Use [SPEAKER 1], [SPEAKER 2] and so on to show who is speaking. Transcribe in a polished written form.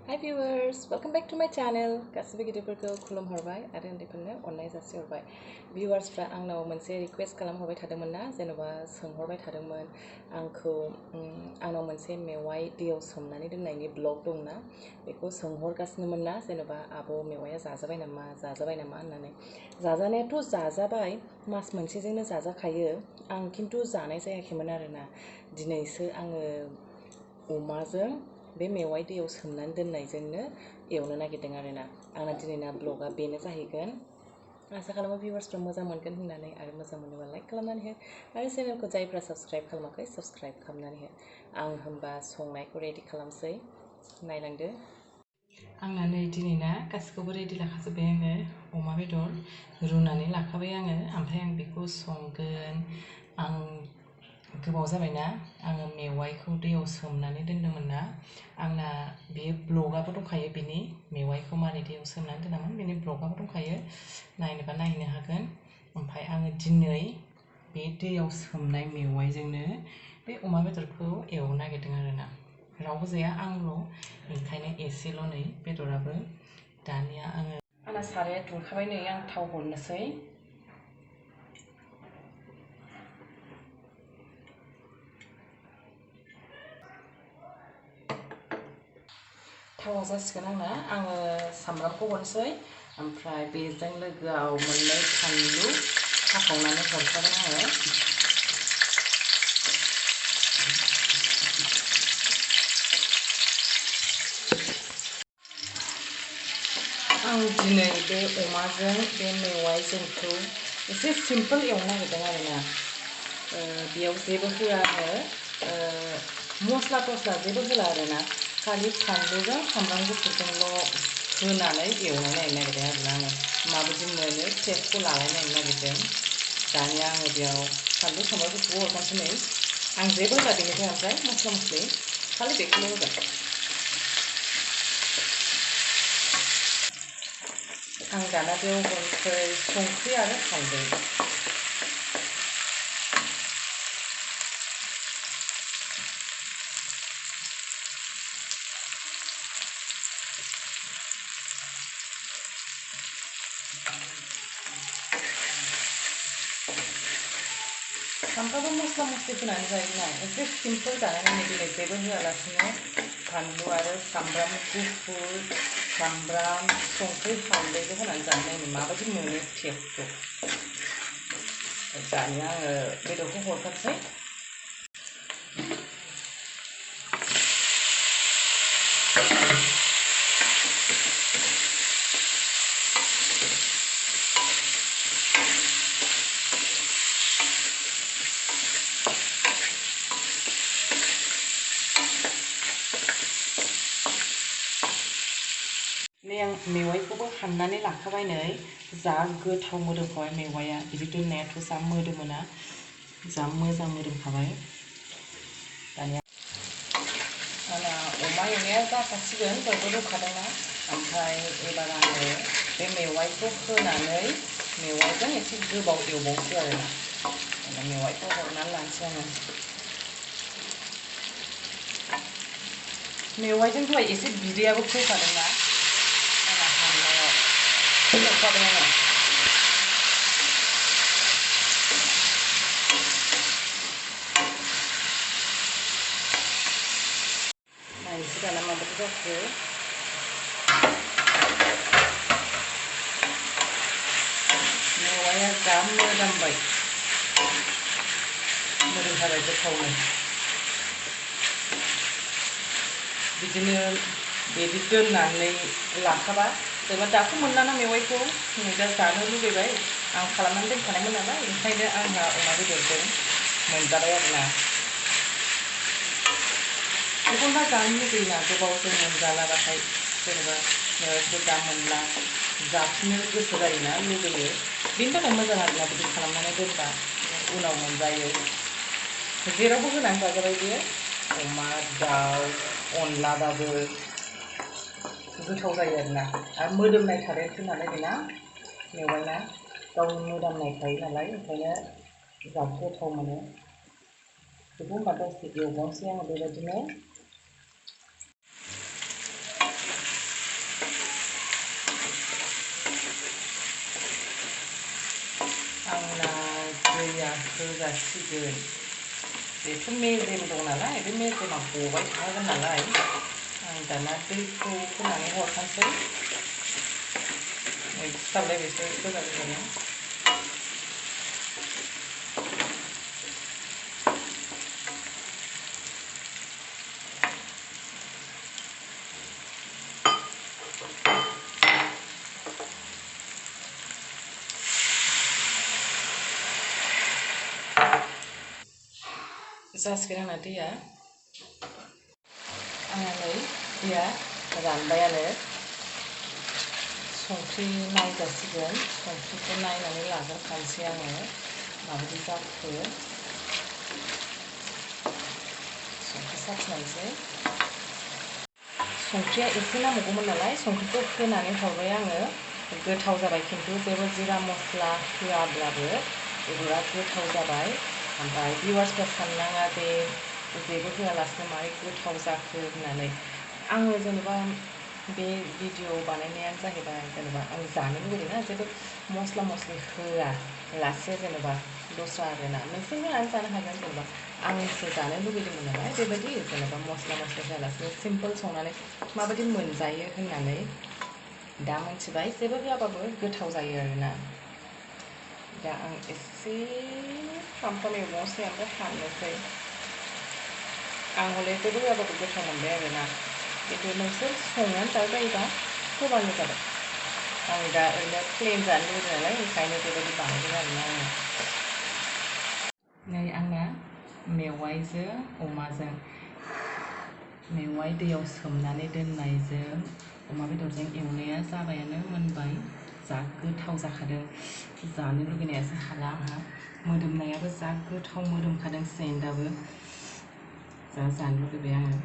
[SPEAKER 1] Hi viewers, welcome back to my channel. गासिबो गिदिरफोरखौ खुलुमहरबाय आरो उन्दैफोरनो अननाय जासिहरबाय। Viewersफ्रा आंनाव मोनसे रिक्वेस्ट खालामहरबाय थादोंमोन ना, जेन'बा सोंहरबाय थादोंमोन आंखौ आंनाव मोनसे मेवाइ दैयाव सोमनानै दोननायनि ब्लग दंना, बेखौ सोंहरगासिनोमोन ना, जेन'बा आब' मेवाइया जाजाबाय नामा होननानै। जाजानायाथ' जाजाबाय, मास मोनसेजोंनो जाजाखायो। आं खिन्थु जानाय जायाखैमोन आरोना। दिनैसो आङो अमाजों बे मेवाइ दैयाव सोमनानै दोननायजोंनो एवनो नागिरदों आरोना। आंना दिनैना ब्लगा बेनो जाहैगोन। आसा खालामो भिउवार्सफ्रा मोजां मोनगोन होननानै, आरो मोजां मोनोबा लाइक खालामनानै हो, आरो चेनेलखौ जायफ्रा साबस्क्राइब खालामाखै साबस्क्राइब खालामनानै हो। आं होनबा संनायखौ रेडि खालामसै, नायलांदो। आंना नै दिनैना गासिखौबो रेडि लाखाजोब्बाय आङो। अमा बेदर रुनानै लाखाबाय आङो, ओमफ्राय आं बेखौ संगोन। आं गोबाव जाबायना आङो मेवाइखौ दैयाव सोमनानै दोन्दोंमोन ना, आंना बेयो ब्लगाबो दंखायो, बेनि मेवाइखौ मारै दैयाव सोमनानै दोनामोन बेनि ब्लगाबो दंखायो, नायनोबा नायनो हागोन। ओमफ्राय आङो दिनै बे दैयाव सोमनाय मेवाइजोंनो बे अमा बेदरखौ एवनो नागिरदों आरोना। रावबो जाया, आंल', ओंखायनो एसेल' नै बेदराबो। दानिया आंना साराया दुंखाबाय, नै आं थाव हरनोसै। थावा जासिगोन आंना, आङो सामब्रामखौ हरनोसै, ओमफ्राय बेजों लोगोआव मोननै फानलु हाखावनानै हरखागोन आङो। आं दिनै बे अमाजों बे मेवाइजोंखौ एसे सिम्पोल एवनो नागिरदों आरोना। बेयाव जेबो होआ आङो, मस्ला थस्ला जेबो होला आरोना, खालि फानलुजों सामब्राम गुफुरजोंल' होनानै एवनाय नायनो नागिरदों आरोना आङो। माबायदि मोनो टेस्टखौ लालायनायनो नागिरदों। दानिया आङो बेयाव फानलु सामब्राम गुफुरखौ हरखानोसै नै, आं जेबो होला बेनिफ्राय ओमफ्राय मस्ला मस्लि, खालि बेखौल' होगोन। आं दाना बेयाव हरनोसै संख्रि आरो हालदै। सानफ्रामबो मस्ला मस्लि होनानै जायोना, एसे सिम्पोल जानायनायनि दिनै जेबो होआलासिनो फानलु आरो सामब्राम गुफुर, सामब्राम, संख्रि हालदैबो होनानै जानायनायनि माबायदि मोनो टेस्टखौ। दानिया आङो बेदरखौ हरखानोसै। नै आं मेवाइखौबो हाननानै लाखाबाय, नै जा गोथाव मोदोमखाबाय मेवाइया, बिदि दोननायाथ' जा मोदोमोना, जा मोजां मोदोमखाबाय। दानिया आंना अमा एवनाया जाखासिगोन, दहायबो रुखादोंना, ओमफ्राय एबार आङो बे मेवाइखौ होनानै मेवाइजों एसे गोबाव एवबावसै आरोना। मेवाइखौ हरनानै लानोसै आङो। मेवाइजों दहाय एसे बिदैयाबो फैखादोंना, आंना हाननायाव हरखाबाय आङो। नायनोसै दाना माबायदि जाखो। मेवाइया जा मोदोमबाय, मोदोमथारबाय गोथावनो। बिदिनो बिदि दोननानै लाखाबा, जेनेबा दाथ' मोनलाना मेवाइखौ, नै दा जानो लुबैबाय, आं खालामनानै दोनखानायमोन नालाय, ओंखायनो आंहा अमा बेदरजों मोनजाबाय आरोना। एखनबा जानो लुबैयोना, गोबावजों मोनजालाबाथाय, जेनेबा मेवाइखौ दा मोनला, जाफिननो गोसो जायोना, लुबैयो। बेनि थाखाय मोजां आरोना बिदि खालामनानै दोनबा, उनाव मोनजायो। जेरावबो होनानै जाजाबाय बेयो, अमा, दाउ, अनलाबाबो गोथाव जायो आरोना। आरो मोदोमनाय थादेरखो नालाय बेना, मेवाइना गावनि मोदोमनाय थायो नालाय, ओंखायनो जा गोथाव मोनो। बेखौ होनबा दसे एवबावनोसै आङो बेबायदिनो। होजासिगोन बेथ' मेजेम दं नालाय बे मेजेमा गबाय थागोन नालाय आं दाना दैखौ होनानै हरखानोसै सिथाबलायबायसो गोजा गोजानो जासिगोन आंना दैया आंना नै दैया रानबायानो संख्रि नायजासिगोन संख्रिखौ नायनानै लाग्रोखानोसै आङो माबायदि जाखो संख्रि साखिनायसै संख्रिया एसे नांबावगौमोन नालाय संख्रिखौ होनानै हरबाय आङो गोथाव जाबाय खिन्थु जेबो जिरा मस्ला होआब्लाबो बिराद गोथाव जाबाय ओमफ्राय भिउवार्सफ्रा साननाङा दे जेबो होआलासिनो मारै गोथाव जाखो होननानै आङो जेनेबा बे भिडिअ बानायनायानो जाहैबाय जेनेबा आं जानो लुबैदोंना जेबो मस्ला मस्लि होआलासे जेनेबा दस्रा आरोना नोंसोर होनानै जानो हागोन जेनेबा आंसो जानो लुबैदोंमोन नालाय बेबायदि जेनेबा मस्ला मस्लि होआलासिनो सिम्पोल संनानै माबायदि मोनजायो होननानै दा मिथिबाय जेबो होआबाबो गोथाव जायो आरोना दा आं एसे फ्राम एवनोसै ओमफ्राय हाननोसै आं हले जेबो होआबाबो गोथाव मोनबाय आरोना खिन्थु नोंसोर संनानै जायोबा होबानो जाबाय आं दा ओरैनो प्लेन जानो लुबैदों नालाय ओंखायनो बेबायदि बानायदों आरोना आङो नै आंना मेवाइजों अमाजों मेवाइ दैयाव सोमनानै दोननायजों अमा बेदरजों एवनाया जाबायानो मोनबाय जा गोथाव जाखादों जानो लुगैनायासो हाला आंहा मोदोमनायाबो जा गोथाव मोदोमखादों सेन्टआबो जा जानो लुगैबाय आङो